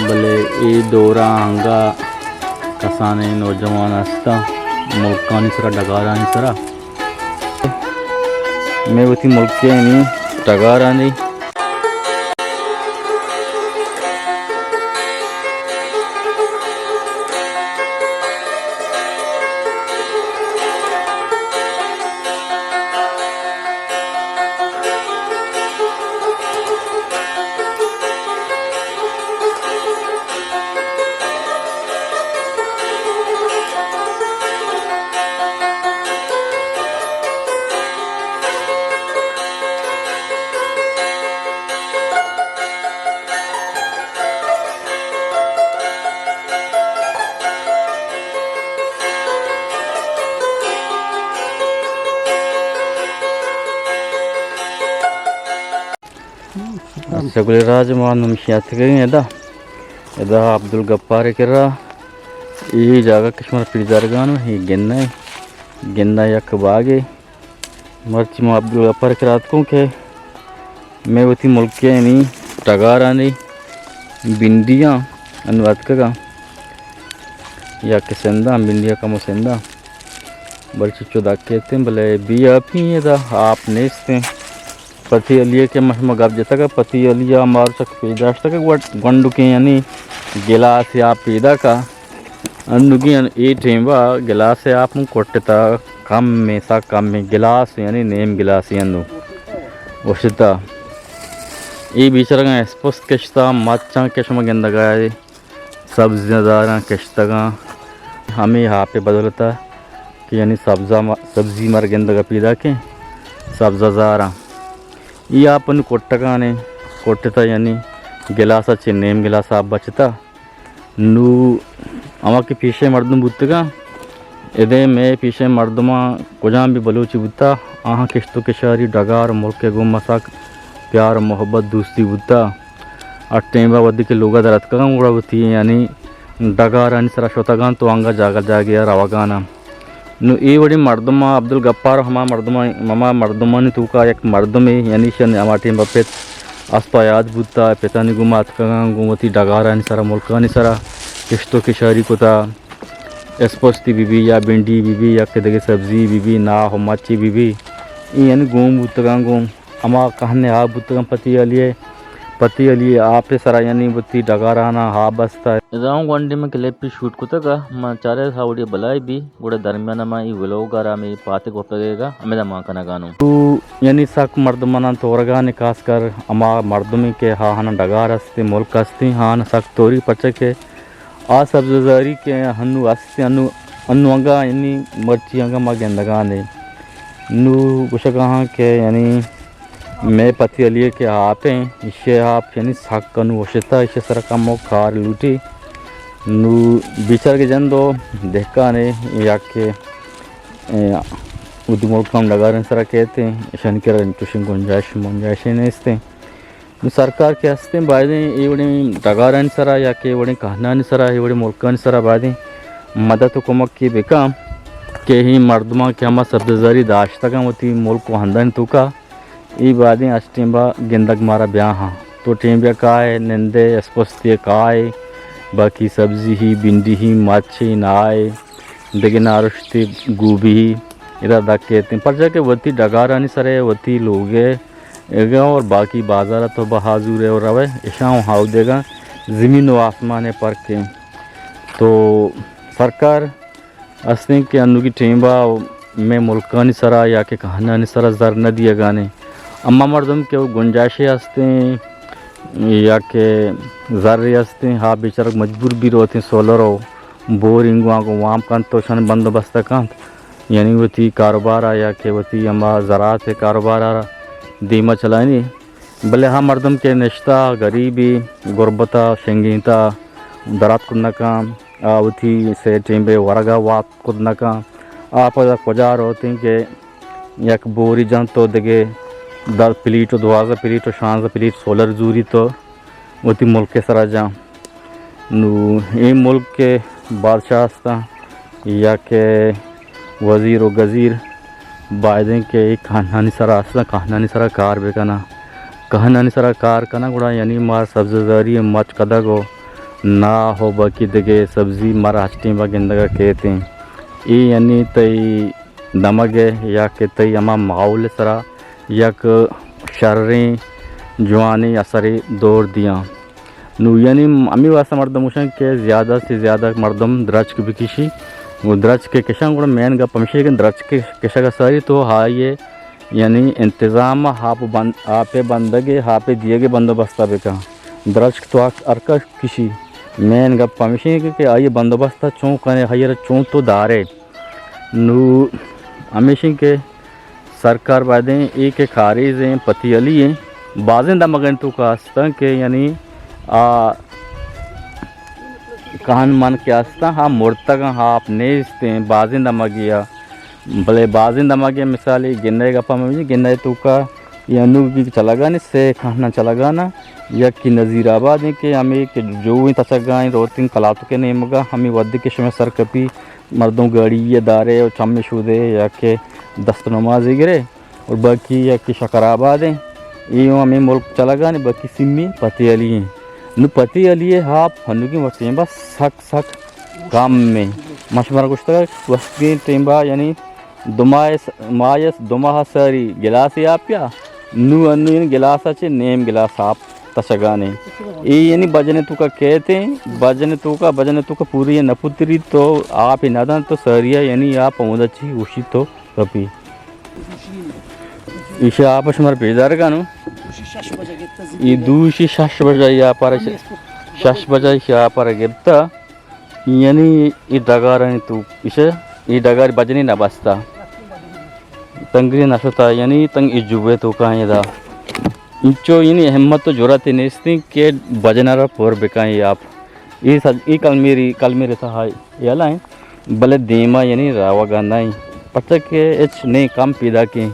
بلے اے دورا انگا کسانیں نوجوان ہستاں ملکانی سرا، ڈگارانی سرا۔ مئے وتی ملکانی ڈگارانی اچھا، گل راج، ما نمشی اتکگیں ادا، ادا عبدالغفار کرا۔ اے جاگہ کہ شمارا پیش دارگانوں، اے گندہ، گندہ یک باگے۔ مرچی ما عبدالغفار کرا اتکوں کہ مئے وتی ملکانی ڈگارانی بنڈیاں انوں اتکگاں، یا کہ سنداں، بنڈیاں کمو سنداں، بلے چچو دکیتیں، بلے بے آپی ادا، آپ نیستیں۔ پتی علی کہ ما شما گپ جتگ، پتی علی ءَ مارو چک پیداشتگ، گونڈکیں یعنی گلاس آپ پیداک۔ انوگیں اے ٹیمبا گلاس آپ ہم کٹتا، کم میں سا کم میں گلاس یعنی نیم گلاس انو وشتا۔ اے بیچارگاں اسپست کشتا، مچاں کہ شما گندگا اے سبزی زاراں کشتگاں، ہمے آپ بدولتا کہ یعنی سبزا م-، سبزی مر گندگا پیدا کہ سبزہ زاراں۔ اے آپ انو کٹگانے، کٹتا یعنی گلاسا چہ نیم گلاس آپ بچتا۔ نوں ہما کہ پیشیں مردم بوتگاں، ادے مئے پیشیں مردماں کجام بھی بلوچی بوتا، آہاں کشت و کشاری ڈگار ملک گوں مساک پیار محبت دوستی بوتا۔ ہر ٹیمبا وھدے کہ لوگا در اتکگاں، گڑا وتی یعنی ڈگارانی سرا شتگاں تو انگا جاگہ جاگہ روگانا۔ نوں اے وڑیں مردماں، عبدالغفار ہما مردماں، ہما مردمانی توکا یک مردمے، یعنی شن ہما ٹیم پہ پت اسپا یاد بوتا، پتانی گوما اتکگاں، گوں وتی ڈگارانی سرا، ملکانی سرا کشت و کشاری کتا، اسپستی بی بی یا بنڈی بی بی یا کہ دگہ سبزی بی بی، ناہ و مچی بی بی، اے یعنی گون بوتگاں گوں۔ ہما کہنے آب بوتگاں پتی علی ء، پتی علی ء آپ ء سرا یعنی وتی ڈگارانا آب است۔ ادا اوں گونڈیں من کلپے شوٹ کتگ ء من چارے ہا وڑی بلاہے بی، گڑا درمیان ء من اے ولوگ ء را ہمے پاتک وپتگ ء ہمدا مان کنگانوں۔ تو یعنی سک مردماناں تورگانے، خاص کر ہما مردمے کہ ہاہاناں ڈگار استیں، ملک استیں، ہاہاناں سک توری، پرچا کہ آ سبزہ زاری کہ ہنو است، ہنو، ہنو انگا یعنی مرچی انگا ما گندگانے۔ نو گوشگاہاں کہ یعنی مئے پتی علی ء کہ آپ ایں، ایشی ء آپ یعنی سک انو وشتا، ایشی ء سرا کمو کار لوٹی۔ نو بیچارگ جندو دہکانے یا کہ، اے، اودی ملک ہم ڈگاریں سرا کیت ایں، ایشانی کرا چوشیں گنجائش منجائشے نیست ایں۔ نو سرکار کہ ہستیں بایدیں اے وڑیں ڈگارانی سرا یا کہ اے وڑیں کہنانی سرا، اے وڑیں ملکانی سرا بایدیں مدد و کمک کے بکاں کہ اے مردماں کہ ہما سبزہ زاری داشتگاں وتی ملک و ہندانی توکا، اے بایدیں ہر ٹیمبا گندگ مارا بیاہاں۔ تو ٹیم بیا کائے، نندے، اسپستی کائے، باقی سبزی ہی، بنڈی ہی، مچ ہی، نائے، دگہ نارشتے، گوبی ہی، ادا دکیتیں۔ پرچا کہ وتی ڈگارانی سرے، وتی لوگے، اگاں اور باقی بازار تو بہا زورے اور روے، اشاں ہاو دیگا زمین و آسمان پرکیں۔ تو سرکار استیں کہ انوگی ٹیمبا مئے ملکانی سرا یا کہ کہنانی سرا زر نہ دیگانے۔ اما مردم کہ وہ گنجائشے استیں یا کہ زرے استیں، ہا بیچارگ مجبور بی روتیں سولر و بورنگواں گوں وام کنت و شن بندوبست کنت، یعنی وتی کاروبارا یا کہ وتی ہما زراعت کاروبارا دیما چلائینی۔ بلے ہا مردم کہ نشتہ غریبی، غربتا شنگینتا، درات کت نکن، آ وتی سے ٹیمبے ورگا وات کت نکن، آ پدا کجا روتیں کہ یک بوری جنت و دگہ دہ پلیٹ و دوازدہ پلیٹ و شانزدہ پلیٹ سولر زوری تو وتی ملک سرا جاں۔ نو اے ملک کہ بادشاہ استاں یا کہ وزیر و گزیر بایدیں کہ اے کہنانی سرا استاں، کہنانی سرا کار بکناں۔ کہنانی سرا کار کناں، گڑا یعنی ما سبزہ زاری ءِ مچ کدگ ءُ ناہ ءُ باقی دگہ سبزی مارا ہچ ٹیم ءَ گندگ ءَ کیت ایں۔ اے یعنی تئی دمگ ءِ یا کہ تئی ہما ماحول ءِ سرا یک شریں جوانیں اثرے دور دیاں۔ نوں یعنی ہمے واسطہ مردم گوشاں کہ زیادہ سے زیادہ مردم درچک بکشی۔ ءُ درچک ءِ کشاں، گڑا مین گپ ہمیش اِنت کہ درچک ءِ کشگ ءَ ساری تو آئی ءِ یعنی انتظام ءَ آپ بند، آپ ءِ بندگ ءِ، آپ ءِ دیگ ءِ بندوبست ءَ بکن۔ درچک تو ہر کس کشی۔ مین گپ ہمیش اِنت کہ، کہ آئی ءِ بندوبست ءَ چون کنے، آئی ءَ را چون تو دارے۔ نوں ہمیش اِنت کہ سرکار بایدیں اے کہ کاریز ایں، پتیلی ایں، بازیں دمگانی توکا ہستاں کہ یعنی آ کہن من کہ ہستاں، آ مرتگاں، آپ نیست ایں، بازیں دمگے ءَ۔ بلے بازیں دمگے مثالے گنہ ءِ گپا مہ بجن، گنہ ءِ توکا اے انوگی چلگانے، سے کہناں چلگانا، یکے نذیر آباد ایں کہ ہمے کہ جوئیں تچگا ایں، روتیں کلاتک ءِ نیمگا، ہمے وھدے کہ شمئے سر کپی، مردم گاڑی ءَ دارے ءُ چم ءَ شودے یا کہ دست نمازے گرے۔ اور باقی یکے شکر آباد ایں، اے ہمے ملک چلگانے، باقی سیمی پتیلی ایں۔ نوں پتیلی ءِ آپ ہنوگیں وقت ٹیمبا سک سک کم ایں۔ ما شمارا گوشتگ وستگیں ٹیمبا یعنی دو ماہ س-، ماہ س-، دو ماہ ساری گلاسے آپ یا نوں انوں یعنی گلاس ءَ چہ نیم گلاس آپ تچگانے۔ اے یعنی بجن ءِ توکا کیت ایں، بجن ءِ توکا، بجن ءِ توکا پوری نہ پتری تو آپ نہ دنت تو ساری ءَ یعنی آپ ہمودا چی اوشی تو کپی۔ ایشی آپ شمار پیدار کنو۔ اے دوشی شش بجہ یا پر شش بجہ ایشی آپ پر گپتا۔ یعنی اے ڈگارانی تو ایشی، اے ڈگار بجنی نہ بستا۔ تنگری نہ شتا، یعنی تنگ اے جوے تو کائیں دا۔ انچو یعنی ہمت و جرأت نیستیں کہ بجن ءَ را پر بکائیں آپ۔ اے سج-، اے کلمیری، کلمیری تہا یلا ایں، بلے دیما یعنی روگا نہ ایں۔ پرچا کہ ہچ نیں، کم پیداکیں،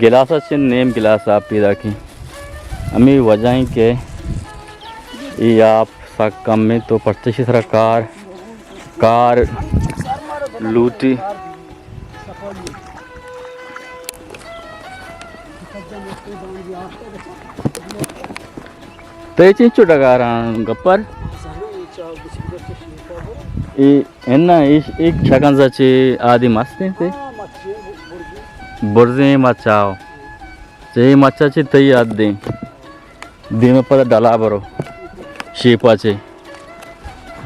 گلاس ءَ چہ نیم گلاس آپ پیداکیں۔ ہمے وجہ ایں کہ اے آپ سک کم ایں، تو پرچا ایشی سرا کار، کار لوٹی۔ تئی چنچو ڈگاراں گپر؟ اے اناں، اے، اے شکنزا چے آدی مستیں تے؟ برزیں مچاو۔ چے مچا چے تئی یاد دیں۔ دیم ءَ پدا ڈلا برو۔ شیپا چے۔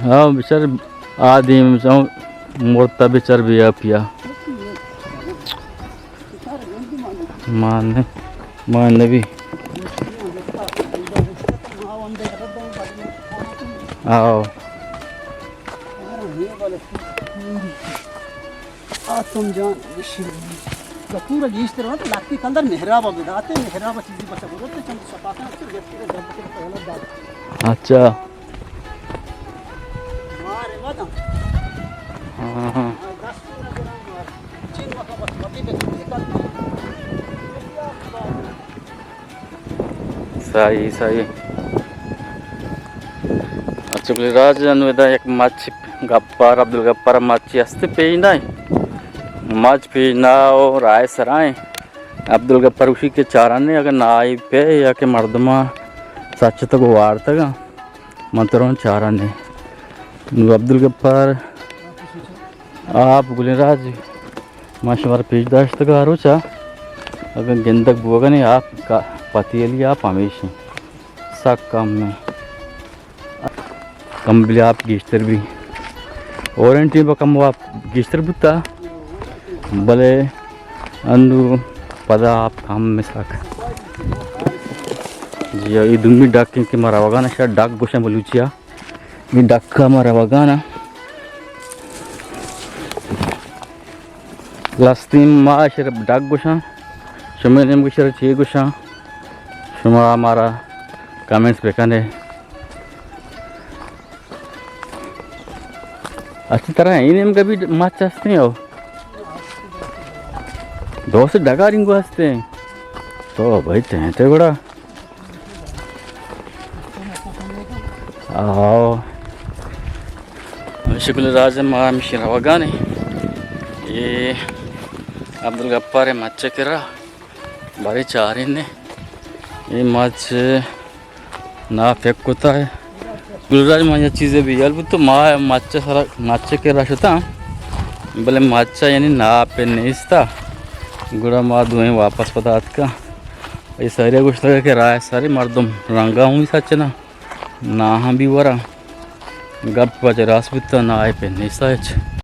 ہاں، بچار آ دیم چاو مرتا بچار بیا پیا۔ مان نے، مان نبی۔ آؤ۔ آتم جان، گپور گیشتر وقت لکتی کندر محراب بداتے، محراب چیزی بچا بروتے، چند شفاعت است، گپتی گپ کے پہلا دات۔ اچھا۔ مار مدن۔ ہاں، ہاں۔ دست نہ جنان مار۔ چین مکا بس متی بس۔ صحیح، صحیح۔ اچھا، گل راج جان، ادا یک مچ گپار، عبدالگپار مچی ہستے پیش نہ؟ مچ پیش نہ او رائے سرائیں۔ عبدالگپار گوشی کہ چارنے اگر نہ آئی پہ یا کہ مردماں سچتگ و وارتگاں، من ترون چارنے۔ نو عبدالگپار آپ گلیں راج، ما شمارا پیش داشتگ آ روچا، اگاں گندگ بوگنے آپ کا پتیلی آپ ہمیشیں سک کم ایں۔ کم بلے آپ گیشتر بی۔ اورنٹی با کم آپ گیشتر بوتا، بلے انو پدا آپ کم ایں سک۔ جی، اے دومی ڈاکیں کہ ما روگان شا ڈاک گوشن بلوچیا۔ اے ڈکا ما روگانا۔ لستیں ما شر ڈک گوشاں۔ شما نیم گوشر چی گوشاں؟ شما مارا کمنٹس بکنے۔ اچھی طرح این نیم کبھی مچ ہستے ہو؟ دوست ڈگار انگو ہستے ہیں۔ تو بھائی ٹینٹ ہے بڑا۔ آؤ۔ شکل راج ما ہمشی روگانے۔ اے عبدالغفار مچ کرا بارے چارین نے۔ اے مچ نا پک کتا ہے۔ گلراج، ما یک چیزے بیال بوت تو ما مچ سرا، مچ کرا شتا، بلے مچ یعنی نا پہ نیستا۔ گڑا ما دوئیں واپس پدا اتکا۔ اے سارے گوشتگ کہ راہ ساری مردم رنگا ہوں سچنا، نا ہم بھی ورا۔ گپ پچ راست بوتا، نا پہ نیستا ہچ۔